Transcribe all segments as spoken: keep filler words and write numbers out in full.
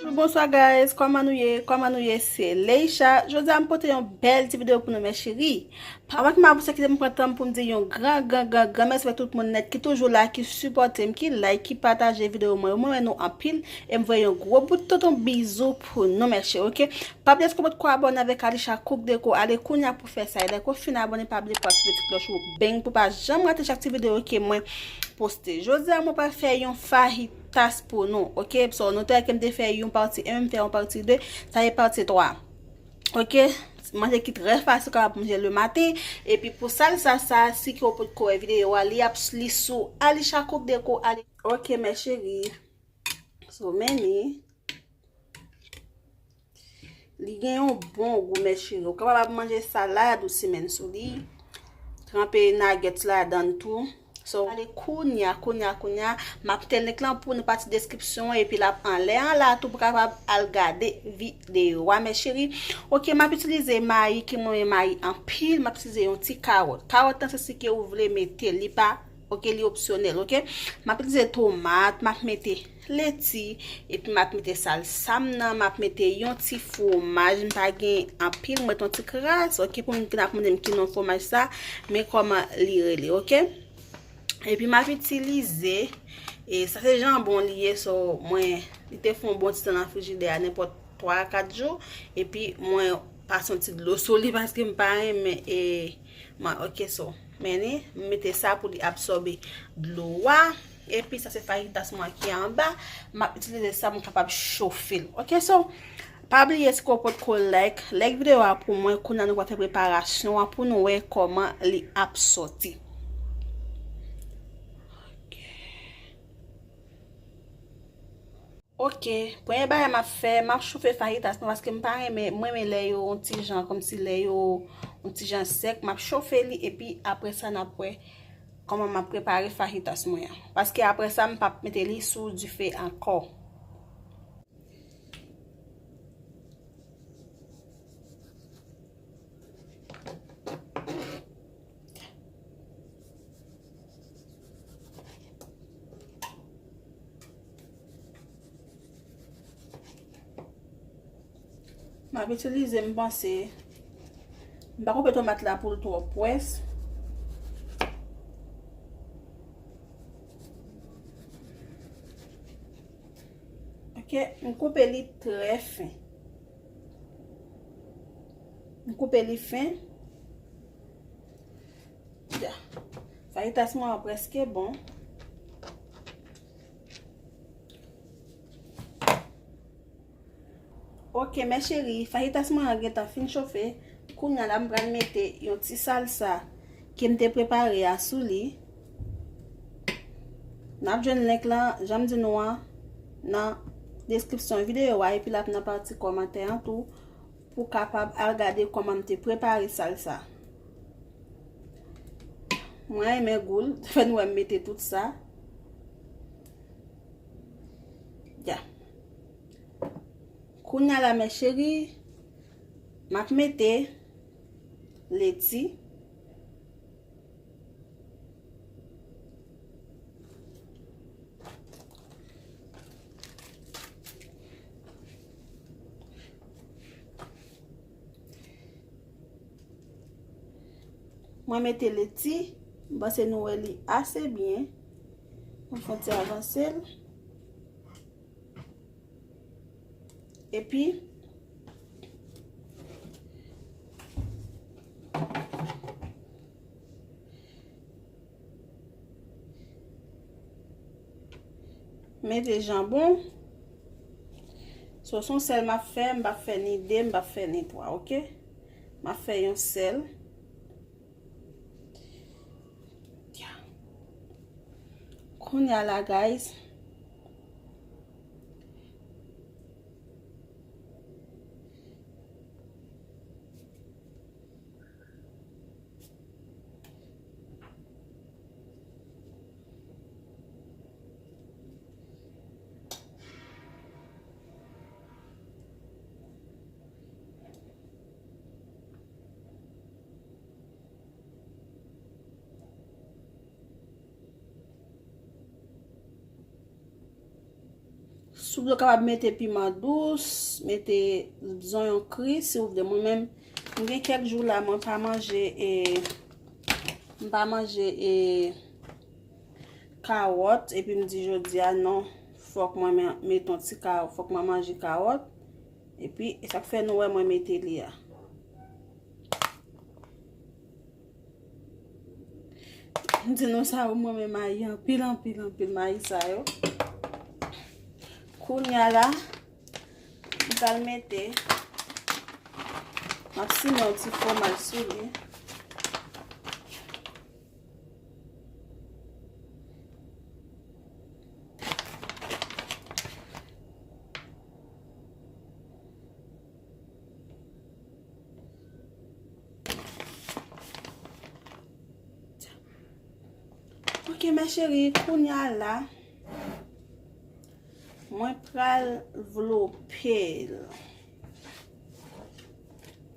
Bonjou, bonswa guys, kòman nou ye? Kòman nou ye? Se Leisha. Jodi a m pote yon bèl ti videyo pou nou, mes chéries. Avan ke m avanse, kite m pran tan m pou m di yon gran, gran, gran, gran mèsi avèk tout moun nèt ki toujou la, ki sipòte m, ki like, ki pataje videyo mwen yo. Mwen wè nou anpil e m voye yon gwo bout tonton bizou pou nou, mes chéries, oke? Pa bliye, si w potko abòne avèk Alisha Cook Deco, ale kounye a pou fè sa. E lè ke w fin abòne, pa bliye pou w aktive ti klòch ou, beng, pou w pa janm rate chak ti videyo ke mwen poste. Jodi a, mwen pral fè yon fajitas pou nou, oke? So, nou te wè ke m te fè yon pati en, m fè yon pati de, sa ye pati twa. Oke? Manje ki trè fasil, kapab manje le maten. Epi pou salsa sa, si ke w potko wè videyo a, li ap, li sou Alisha Cook Deco, ale. Oke, mes chéries. So, men li. Li gen yon bon gou, mes chéries. Ou kapab ap manje salad ou simenn sou li. Tranpe nuggets ladan l tou. So, ale kounye a, kounye a, kounye a. M ap mete link lan pou nou pati deskripsyon an, epi l ap anlè an la tou pou kapab al gade videyo a, mes chéries. Oke, m ap itilize mayi, ke mwen renmen mayi anpil. M ap itilize yon ti kawòt. Kawòt lan, se si ke ou vle mete, li pa, oke, li opsyonèl, oke. M ap itilize tomat, m ap mete leti, epi m ap mete salsa m nan, m ap mete yon ti fwomaj, m pa gen anpil, m mete yon ti kras, oke, pou moun ki ap mande m ki non fwomaj sa, men kòman li rele, oke? Epi m ap itilize, e sa se janbon li ye, so mwen, li te fè yon bon ti tan nan frijidè a, nenpòt twa a kat jou, epi mwen pase yon ti dlo sou li paske m pa renmen, e, mwen, oke, so, men li, m mete sa pou li absòbe dlo a. Epi sa se fajitas mwen ki anba. M ap itilize sa pou m kapab chofe l. Oke, so, pa bliye, si ke w potko like, like videyo a pou mwen. Kounye a nou pral fè preparasyon an pou nou wè kòman li ap sòti. Oke. Oke, premye bagay m ap fè, m ap chofe fajitas mwen paske m pa renmen, mwen renmen lè yo yon ti jan, kòmsi lè yo yon ti jan sèk, m ap chofe li epi apre sa n ap wè kòman m ap prepare fajitas mwen an. Paske apre sa, m p ap mete li sou dife ankò. M ap itilize, m panse, m pa koupe tomat la pou l twò pwès. Oke, m koupe li trè fen. M koupe li fen. Ya. Fajitas mwen an prèske bon. Oke, mes chéries, fajitas mwen an gentan fin chofe. Kounye a la, m pral mete yon ti salsa ke m te prepare a sou li. N ap jwenn link lan, jan m di nou an, nan deskripsyon videyo a, epi l ap nan pati kòmantè an tou, pou w kapab al gade kòman m te prepare salsa. Mwen renmen gou l, fè nou wè m mete tout sa. Ya. Kounye a la, mes chéries, m ap mete leti. Mwen mete leti, m panse nou wè li ase byen. Mwen fè yon ti avanse l. Epi, mete janbon. So, se yon sèl m ap fè, m p ap fè ni de, m p ap fè ni twa, oke? M ap fè yon sèl. Ya. Kounye a la, guys. Si w vle, w kapab mete piman dous, mete zonyon kri si w vle. Mwen menm, m gen kèk jou la, mwen pa manje, e, m pa manje, e, kawòt, epi m di jodi a, non, fòk mwen men-, mete yon ti kawòt, fòk mwen manje kawòt. Epi, e sa k fè nou wè mwen mete li a. M di nou sa yo, mwen renmen mayi anpil, anpil, anpil, mayi sa yo. Kounye a la, m pral mete, m ap simen yon ti fwomaj sou li. Ok, mes chéries, kounye a la, mwen pral vlope l.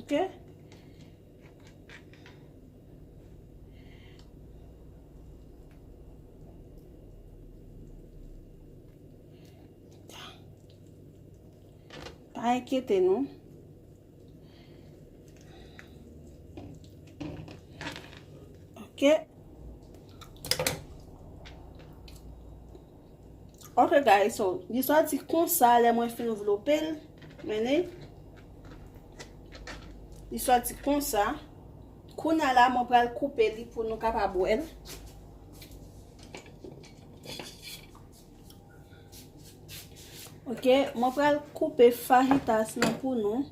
Ok? Pa enkyete nou. Ok. Ok, guys, so, li sòti konsa lè mwen fin vlope l. Men li, li sòti konsa. Kounye a la, mwen pral koupe li pou nou kapab wè l. Ok, mwen pral koupe fajitas lan pou nou.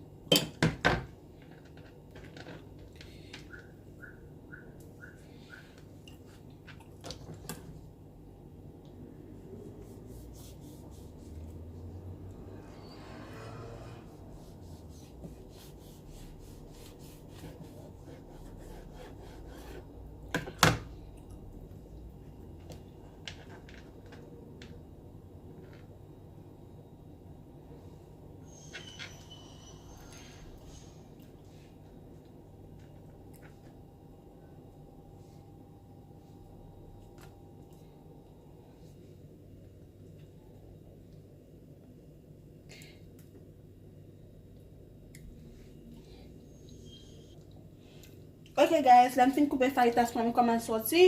Ok, guys, lè m fin koupe fajitas mwen, kòman l sòti?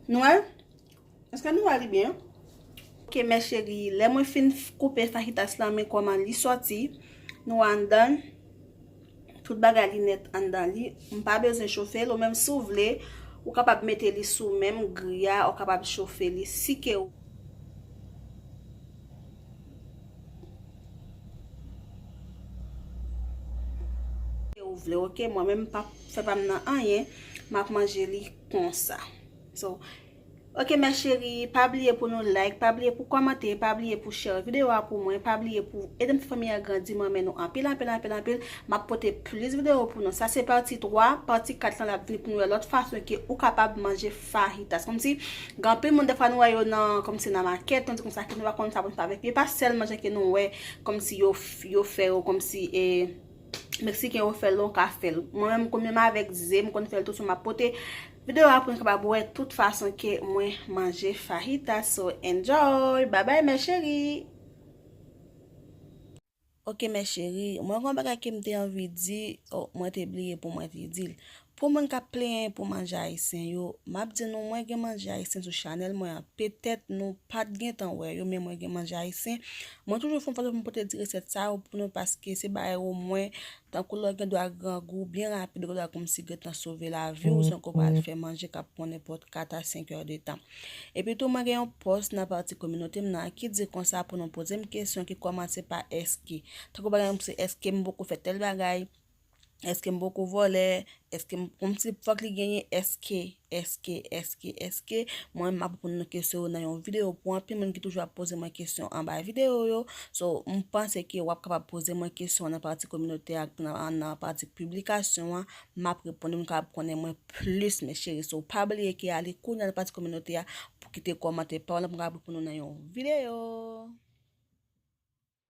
Nou wè? Èske nou wè li byen? Ok, mes chéries, lè mwen fin f-, koupe fajitas lan, men kòman li sòti. Nou wè anndan, tout bagay li nèt anndan li. M pa bezwen chofe l, ou menm si w vle, ou kapab mete li sou menm gri a, ou kapab chofe li si ke w ou vle, ok? Mwen menm, m p ap fè pa m nan anyen, m ap manje li konsa. So, ok, mes chéries, pa bliye pou nou like, pa bliye pou kòmante, pa bliye pou share videyo a pou mwen, pa bliye pou ede m fè fanmi an grandi, mwen renmen nou anpil, anpil, anpil, anpil. M ap pote plis videyo pou nou. Sa se pati twa, pati kat lan l ap vini pou nou wè lòt fason ke ou kapab manje fajitas. Kòmsi, gen anpil moun, defwa nou wè yo nan, kòmsi nan makèt, nou di konsa ke nou pa konn sa pou nou fè avèk li. E pa sèl manje ke nou wè, kòmsi yo, yo fè yo, kòmsi, e, Meksiken yo fè l, ou ka fè l. Mwen menm, m konn menm avèk ze, m konn fè l tou, so m ap pote videyo a pou nou kapab wè tout fason ke mwen manje fajitas. So, enjoy! Bye bye, mes chéries! Ok, mes chéries, mwen gen yon bagay ke m te anvi di, oh, mwen te bliye pou mwen te di l. Pou moun k ap plenyen pou manje ayisyen yo, m ap di nou, mwen gen manje ayisyen sou chanèl mwen an. Petèt nou pa t gentan wè yo, men mwen gen manje ayisyen. Mwen toujou fè yon fòs pou m pote di resèt sa yo pou nou, paske se bagay omwen, tankou lè w gen dwa grangou, byen rapid, ou gen dwa kòmsi gentan sove lavi w, san ke w pa al fè manje k ap pran nenpòt kat a senk è de tan. Epi tou, mwen gen yon pòs nan pati kominote m nan ki di konsa pou nou poze m kesyon ki kòmanse pa èske. Tankou pa egzanp, se èske m poko fè tèl bagay, èske m poko vòlè, èske m, kòmsi fòk li genyen èske, èske, èske, èske. Mwen, m ap reponn nan kesyon yo nan yon videyo pou anpil moun ki toujou ap poze mwen kesyon anba videyo yo. So, m panse ke w ap kapab poze mwen kesyon nan pati kominote a, nan, nan pati piblikasyon an. M ap reponn, moun kapab konnen mwen plis, mes chéries. So, pa bliye ke ale kounye a nan pati kominote a pou kite kòmantè pa w lan pou m kapab reponn ou nan yon videyo.